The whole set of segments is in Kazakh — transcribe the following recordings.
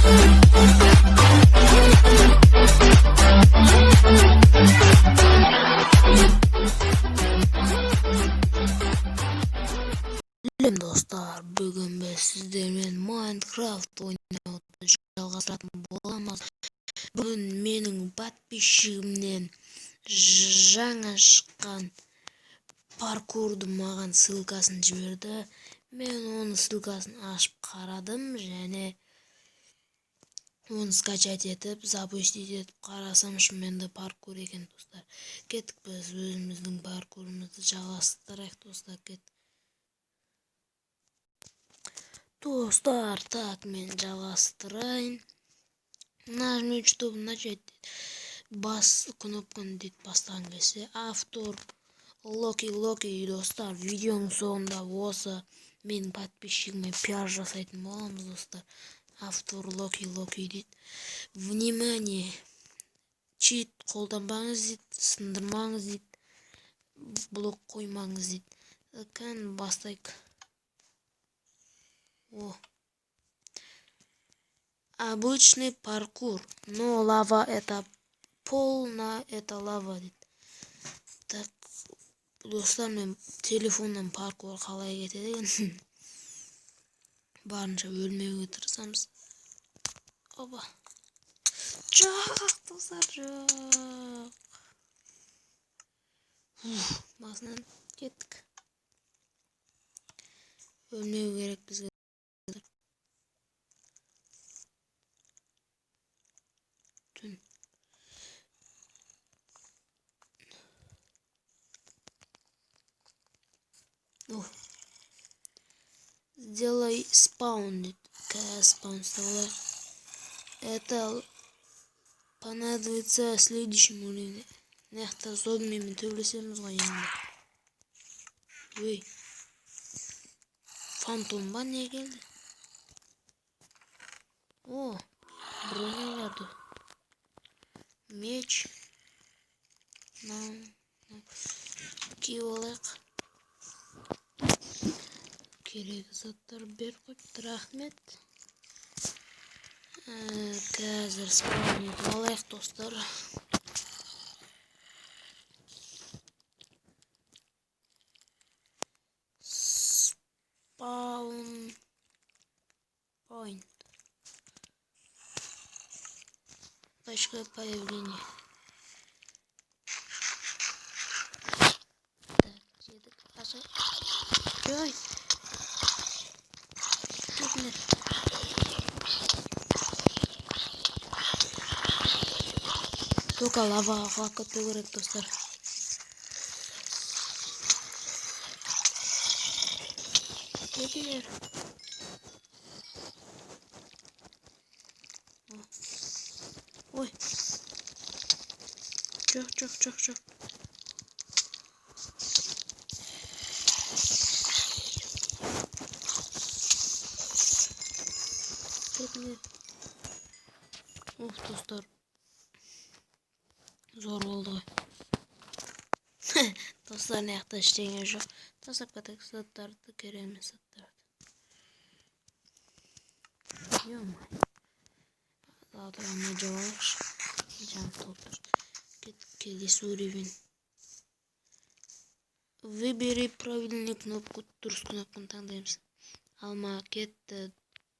Сәлем, достар! Бүгін біз сіздермен Майнкрафт ойнауды жалғастыратын боламыз. Бүгін менің подписчигімнен жаңа шыққан паркурды маған ссылкасын жіберді. Мен оның ссылкасын ашып қарадым және оны скачать етіп, запустить етіп қарасам, шынымен де паркур екен, достар. Кеттік, біз өзіміздің паркурымызды жалғастырайық, достар, кеттік. Достар, так, мен жалғастырайын. Нажми, чтобы начать. Бас кнопканы дейді бастаған кезде. Автор Локи Локи. Достар, видеоның соңында осы менің подписчигіме пиар жасайтын боламыз, достар. Автор Локи Локи дейді. Внимание! Чит қолданбаңыз дейді, сындырмаңыз дейді, блок қоймаңыз дейді. Кән, бастайық. О! Обычный паркур, но лава это пол, на это лава дейді. Так, достар, мен телефоннан паркур қалай кетеді екен? Барынша өлмеуге тырысамыз. Оба! Жоқ, достар, жоқ. Уф, басынан кеттік. Өлмеу керек бізге. Түн. О! Сделай спаун дейді. Қазір спаун істеп алайық. Это понадобится в следующем уровне. Мына жақта зомбимен төбелесеміз ғой енді. Өй. Фантом ба, не келді? О, броня бар. Меч. Мынау, киіп алайық. Керек заттар беріп қойыпты, рахмет. Қазір спаун етіп алайық, достар. Спаун point. Точка появления. Так, жедік. Аша. Ой. Кетіңдер. Только лаваға құлап кетпеу керек, достар. Кетіңдер. Ой. Жоқ, жоқ, жоқ, жоқ. Кетіңдер. Уф, достар. Зор болды ғой. Достар, мына жақта ештеңе жоқ. Тастап кетейік заттарды, керек емес заттарды. Ё-моё. Завтра ана жеп алайықшы. Жаным толып тұр. Кеттік, келесі уровень. Выбери правильную кнопку. Дұрыс кнопканы таңдаймыз. Алма кетті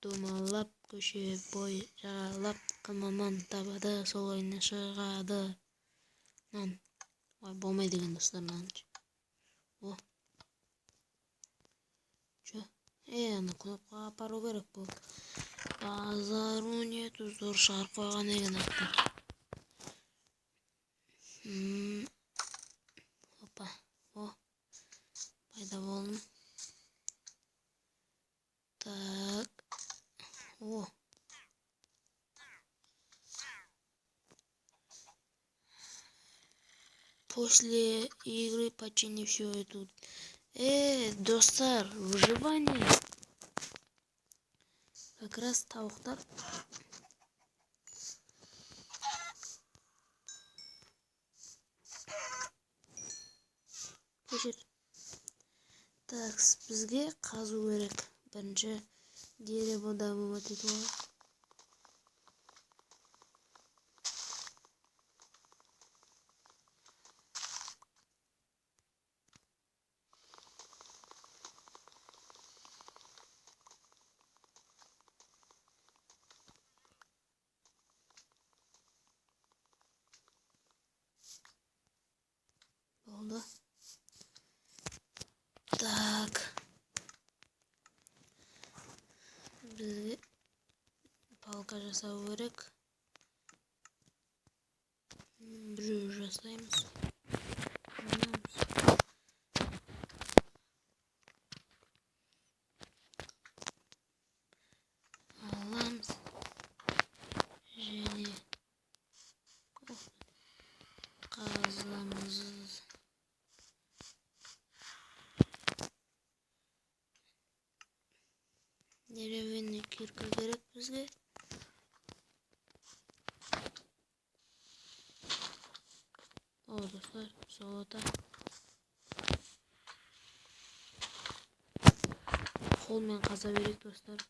домалап, көше бой жағалап, кім аман табады, сол ойына шығады. Нан. Ой, болмайды екен, достар, мынаны. О. Чё? Е, ана кнопкаға апару керек болды. Базару нету, зор шығарып қойған екен аттар. Опа. О. Пайда болдым. Так. О. После игры почини все это. Достар, выживание. Как раз тауықтар. Кешір. Так, бізге қазу керек. Бірінші дерево добывать етіп алайық. Болды. Так. Бізге палка жасау керек. Біреу жасаймыз. Аламыз. Аламыз. Және қазамыз. Деревянный кирка керек бізге. О, достар, золото. Қолмен қаза берейік, достар.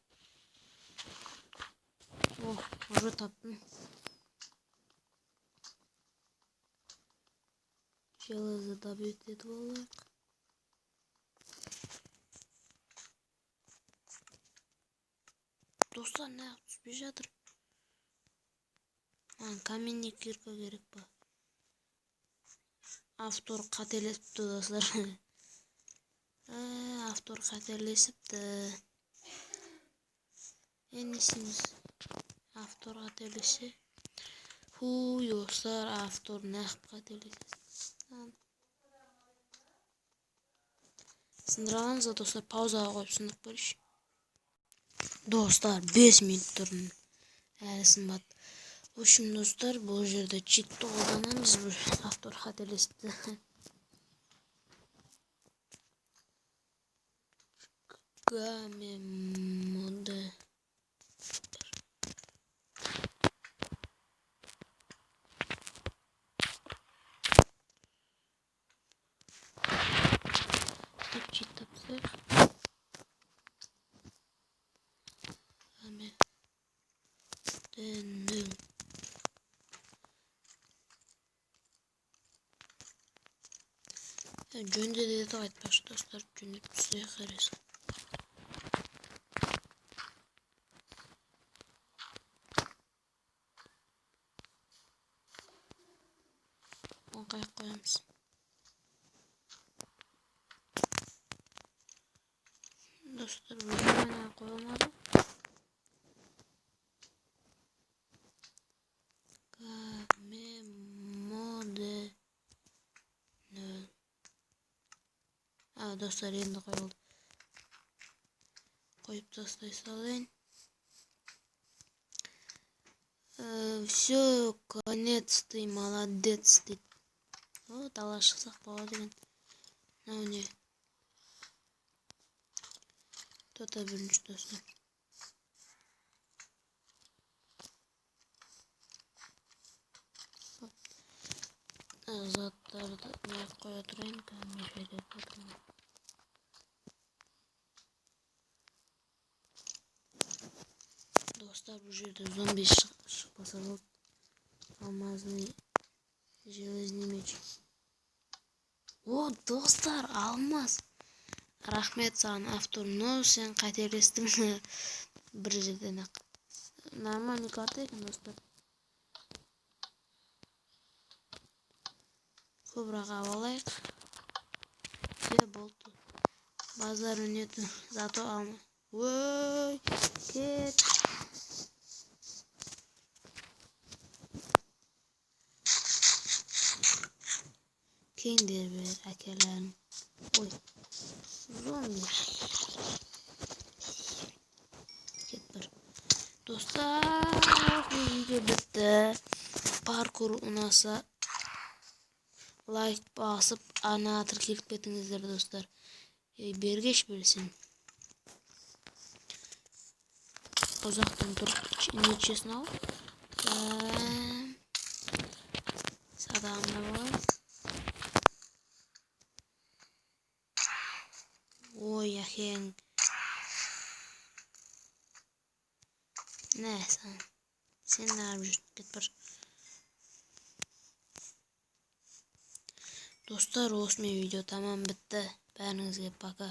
О, уже таптым. Железо добыть етіп алайық. Достар, неғып түспей жатыр? Маған каменный кирка керек па? Автор қателесіпті, достар. Автор қателесіпті. Енді не істейміз? Автор қателессе. Фу, достар, автор неғып қателеседі? Сындыра аламыз ба, достар? Паузаға қойып сындырып көрейікші. Достар, 5 минут тұрдым. Әлі сынбады. В общем, достар, бұл жерде читті қолданамыз. Автор қателесті. Гаме моды. Деп чит тапсайық. Гаме 0. Жөнде деді ғой айтпақшы, достар, жөндеп түсейік резко. Оны қаяқ қоямыз? Достар, бұл қойылмады. Гаме моды 0. А, достар, енді қойылды. Қойып тастай салайын. Все, конец, ты молодец дейді. О, дала шықсақ болады екен. Мынау не? Тота бірінші, достар. Заттарды не қоя тұрайын, кәдімгі етіп отырмын. Достар, бұл жерде зомби шықпаса болды. Алмазный железный меч. О, достар, алмаз. Рахмет саған, автор, но сен қателестің бір жерден ақ. Нормальный карта екен, достар. Көбірек алып алайық. Все, болды. Базар нету, зато алма. Ой, кет. Кеңдер бер әкелерің. Ой, зомби. Кет бір. Достар, видео бітті. Паркур ұнаса лайк басып, ана тіркеліп кетіңіздер, достар. Бергеш білсін. Ұзақтан тұрып, нечесін ал. Садағым да болады. Ой, әкең. Нә, саған. Сен неғып жүрсің? Кет бар. Достар, осымен видео тамам бітті. Бәріңізге пока.